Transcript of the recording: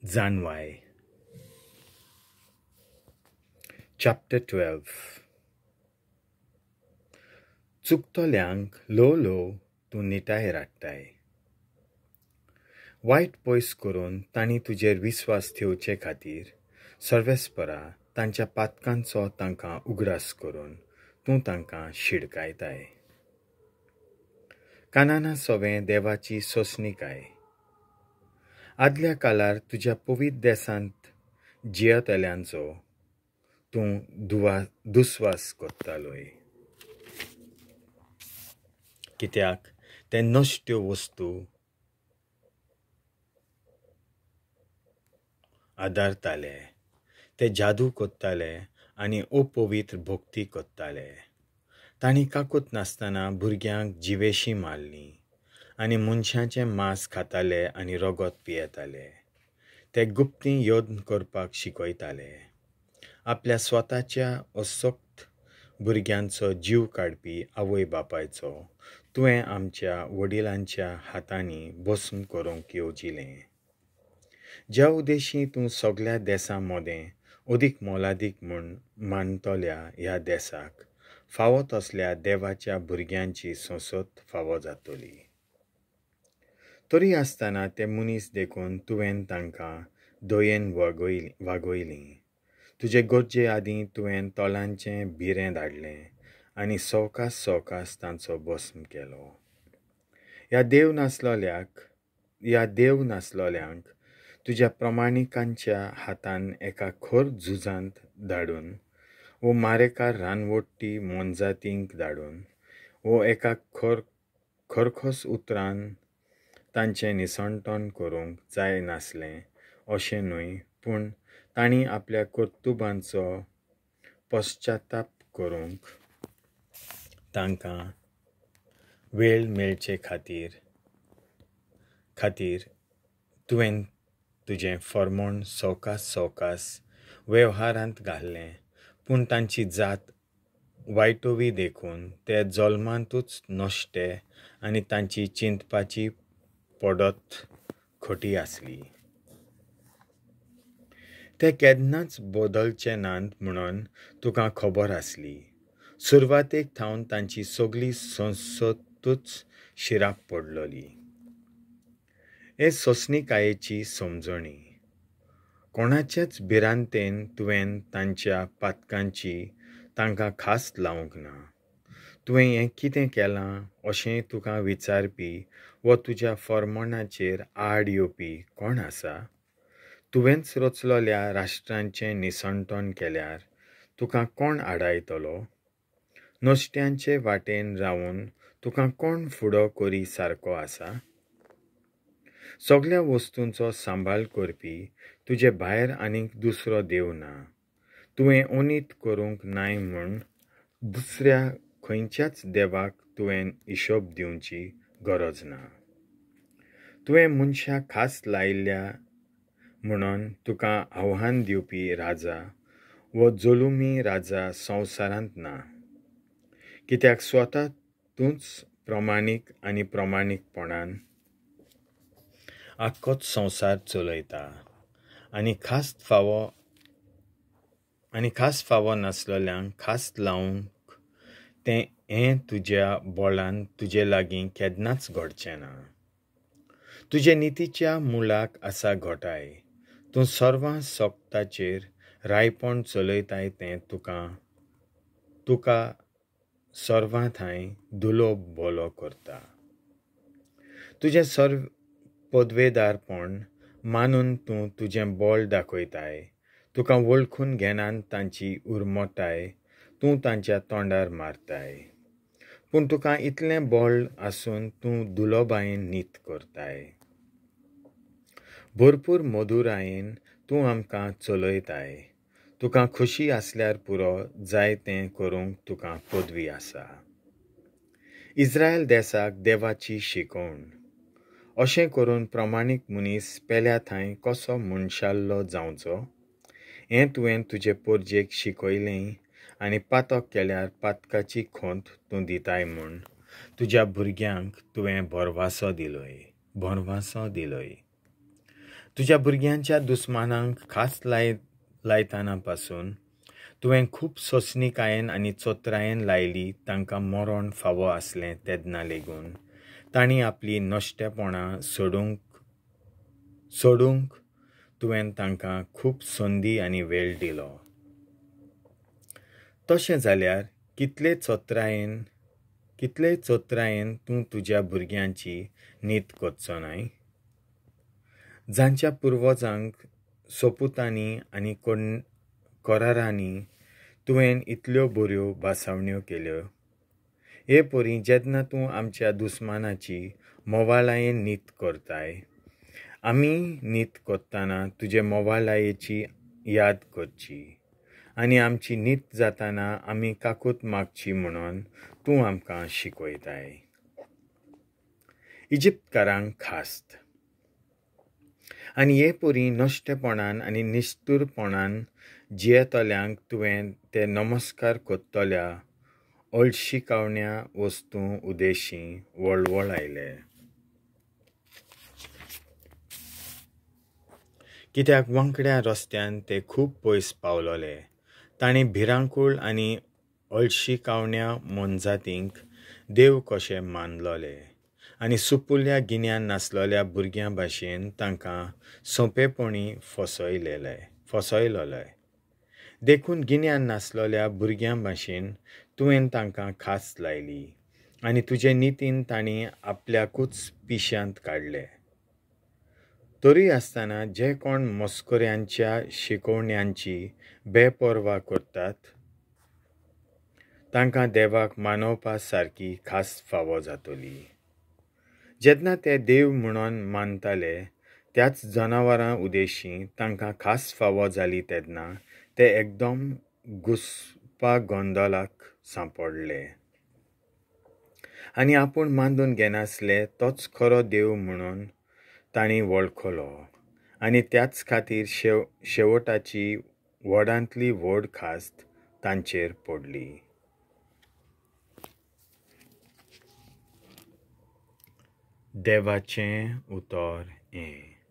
जाणवाय. Chapter 12. चुकतल्यांक ल्हव ल्हव तूं निटाय राखताय. वायट पयस करून तांणी तुजेर विस्वास ठेवचे खातीर सर्वेस्परा तांच्या पातकांचो तांकां उगडास करून तूं तांकां शिडकायताय. कानाना सोवें देवाची सोंसणीकाय. आदल्या काळार तुज्या पवित्र देसांत जियेतल्यांचो तूं दुस्वास करतालोय, कित्याक ते नश्ट्यो वस्तू आदारताले, ते जादू करताले आनी अपवित्र भक्ती करताले. तांणी काकूत नासतना भुरग्यांक जिवेशीं मारलीं आनी मनशाचें मांस खाताले आनी रगत पियेताले. ते गुप्ती यत्न करपाक शिकयताले. आपल्या स्वताच्या असक्त भुरग्यांचो जीव काडपी आवय बापायचो तुवें आमच्या वडिलांच्या हातांनी भस्म करूंक येवजिलें. ज्या उद्देशी तूं सगल्या देसां मदें अदीक मोलादीक म्हूण मानतल्या ह्या देसाक फावो तसल्या देवाच्या भुरग्यांची संसद फावो जातली. तरी आसतना ते मनीस देखून तुवें तांकां दयेन वागयलीं. तुजे गरजे आदीं तुवें तोलांचें भिरें धाडलें आनी सवकास सवकास तांचो भस्म केलो. ह्या देव नासलोल्यांक तुज्या प्रमाणिकांच्या हातान एका खर झुजांत धाडून वो मारेकार रानवटी मोनजातींक धाडून वो एका खरखस उतरान तांचें निसणटण करूंक जाय नासलें अशें न्हय, पूण तांणी आपल्या कर्तुबांचो पश्चाताप करूंक तांकां वेळ मेळचे खातीर तुवें तुजें फर्मोण सवकास सवकास वेव्हारांत घाल्लें. पूण तांची जात वायटोवी देखून ते जल्मांतूच नश्टे आनी तांची चिंतपाची पडत खोटी आसली. ते केन्नाच बदलचे नात म्हणून तुका खबर आसली. सुरवातेक थावन तांची सगली संसदूच शिराप पडलोली. हे सोंसणीकायेची समजणी. कोणाचेच भिरांतेन तुवें तांच्या पातकांची तांकां खास लावंक ना. तुवें हें कितें केलां अशें तुका विचारपी वो तुज्या फर्माणाचेर आड येवपी कोण आसा? तुवेंच रचलोल्या राष्ट्रांचें निसणटण केल्यार तुका कोण आडायतलो? नश्ट्यांचे वाटेन रावन तुका कोण फुडो करी सारको आसा? सगल्या वस्तूंचो सांबाळ करपी तुजे भायर आनीक दुसरो देव ना. तुवें अनीत करूंक नाय म्हूण दुसऱ्या खंयच्याच देवाक तुवें हिशोब दिवची गरज ना. तुवें मनशाक खास लायिल्ल्या म्हणून तुका आव्हान दिवपी राजा वो जलुमी राजा संवसारांत ना, कित्याक स्वता तूंच प्रमाणीक आनी प्रमाणीकपणान आख्खोच संवसार चलयता आनी खास फावो नासलोल्यांक खास लावंक तें हें तुज्या बोळान तुजे लागीं केन्नाच घडचें ना. तुजे नितीच्या मुळाक आसा घोटाय. तूं सर्वां सोगताचेर रायपण चलयताय तें तुका सर्वां थांय दुलोब बोलो करता. तुजें सर्व पदवेदारपण मानून तूं तुजें बळ दाखयताय. तुका वळखून घेनान तांची उरमोटाय तूं तांच्या तोंडार मारताय. पूण तुका इतलें बळ आसून तूं दुलोबायेन नीत करताय. भरपूर मधुरायेन तूं आमकां चलयताय. तुका खोशी आसल्यार पुरो जाय तें करूंक तुका पदवी आसा. इस्रायल देसाक देवाची शिकवण. अशें करून प्रमाणीक मनीस पेल्या थांय कसो मनशाल्लो जावचो हें तुवें तुजे पोरजेक शिकयलें आनी पातक केल्यार पातकाची खोंत तूं दिताय म्हूण तुज्या भुरग्यांक तुवें भरवासो दिलोय. तुज्या भुरग्यांच्या दुस्मानांक खास लायतना पासून तुवें खूब सोंसणीकायेन आनी चोत्रायेन लायली. तांकां मरण फावो आसलें तेन्ना लेगून तांणी आपली नश्टेपणां सोडूंक तुवें तांकां खूब संदी आनी वेळ दिलो. तशें जाल्यार कितले चोत्रायेन तूं तुज्या भुरग्यांची नीत करचो न्हय, जांच्या पुर्वजांक सोपुतांनी आनी करारांनी तुवें इतल्यो बऱ्यो भासावण्यो केल्यो. हे परी जेन्ना तूं आमच्या दुस्मानाची मोवाळायेन नीत करताय, आमी नीत करतना तुजे मोवाळायेची याद करची आनी आमची नीत जाताना आमी काकूत मागची म्हणून तूं आमकां शिकयताय. इजिप्तकारांक खास्त. आनी हे परी नश्टेपणान आनी निश्ठूरपणान जियेतल्यांक तुवें ते नमस्कार करतल्या अळशिकावण्या वस्तूं उदेशी वळवळायले. कित्याक वांकड्या रस्त्यान ते खूब पयस पावलोले. तांणी भिरांकूळ आनी अळशिकावण्या मोनजातींक देव कशे मानलोले आनी सुपुल्ल्या गिन्यान नासलोल्या भुरग्यां भाशेन तांकां सोंपेपणी फसयलोले. देखून गिन्यान नासलोल्या भुरग्यां भाशेन तुवें तांकां खास लायली आनी तुजे नितीन तांणी आपल्याकूच पिश्यांत काडले. तरी आसतना जे कोण मस्कऱ्यांच्या शिकोवण्यांची बेपर्वा करतात तांकां देवाक मानवपा सारकी खास फावो जातली. जेन्ना ते देव म्हणून मानताले त्याच जनावरां उदेशी तांकां खास फावो जाली तेन्ना ते एकदम घुसपा गोंदळाक सांपडले आनी आपूण मानून घेनासले तोच खरो देव म्हणून तांणी वळखलो आनी त्याच खातीर शेवटाची व्हडांतली व्हड खास्त तांचेर पडली. देवाचें उतर हें.